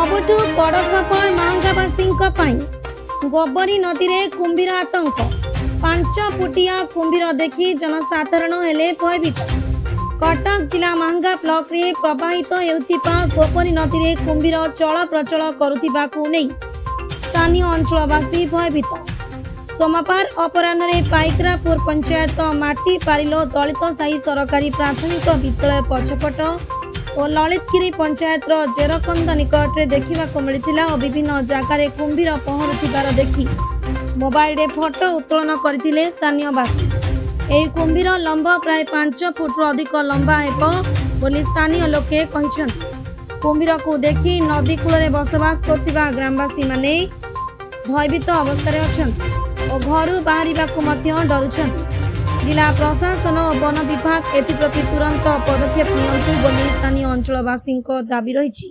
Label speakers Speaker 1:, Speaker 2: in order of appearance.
Speaker 1: ସବୁଠୁ ବଡ଼ ଖବର ମାହାଙ୍ଗାବାସୀଙ୍କ ପାଇଁ। ଗୋବରୀ ନଦୀରେ କୁମ୍ଭୀର ଆତଙ୍କ। 5 ଫୁଟିଆ କୁମ୍ଭୀର ଦେଖି ଜନସାଧାରଣ ହେଲେ ଭୟଭୀତ। କଟକ ଜିଲ୍ଲା ମାହାଙ୍ଗା ବ୍ଲକରେ ପ୍ରବାହିତ ହେଉଥିବା ଗୋବରୀ ନଦୀରେ କୁମ୍ଭୀର ଚଳପ୍ରଚଳ କରୁଥିବାକୁ ନେଇ ସ୍ଥାନୀୟ ଅଞ୍ଚଳବାସୀ ଭୟଭୀତ। ସୋମବାର ଅପରାହ୍ନରେ ପାଇକରାପୁର ପଞ୍ଚାୟତ ମାଟି ପାରିଲୋ ଦଳିତ ସାହି ସରକାରୀ ପ୍ରାଥମିକ ବିଦ୍ୟାଳୟ ପଛପଟ ଓ ଲଳିତଗିରି ପଞ୍ଚାୟତର ଜେରକନ୍ଦ ନିକଟରେ ଦେଖିବାକୁ ମିଳିଥିଲା ଓ ବିଭିନ୍ନ ଜାଗାରେ କୁମ୍ଭୀର ପହଁରୁଥିବାର ଦେଖି ମୋବାଇଲରେ ଫଟୋ ଉତ୍ତୋଳନ କରିଥିଲେ ସ୍ଥାନୀୟବାସୀ। ଏହି କୁମ୍ଭୀର ଲମ୍ବ ପ୍ରାୟ 5 ଫୁଟରୁ ଅଧିକ ଲମ୍ବା ହେବ ବୋଲି ସ୍ଥାନୀୟ ଲୋକେ କହିଛନ୍ତି। କୁମ୍ଭୀରକୁ ଦେଖି ନଦୀ କୂଳରେ ବସବାସ କରୁଥିବା ଗ୍ରାମବାସୀମାନେ ଭୟଭୀତ ଅବସ୍ଥାରେ ଅଛନ୍ତି ଓ ଘରୁ ବାହାରିବାକୁ ମଧ୍ୟ ଡରୁଛନ୍ତି। ଜିଲ୍ଲା ପ୍ରଶାସନ ଓ ବନ ବିଭାଗ ଏଥିପ୍ରତି ତୁରନ୍ତ ପଦକ୍ଷେପ ନିଅନ୍ତୁ ବୋଲି ସ୍ଥାନୀୟ ଅଞ୍ଚଳବାସୀଙ୍କ ଦାବି ରହିଛି।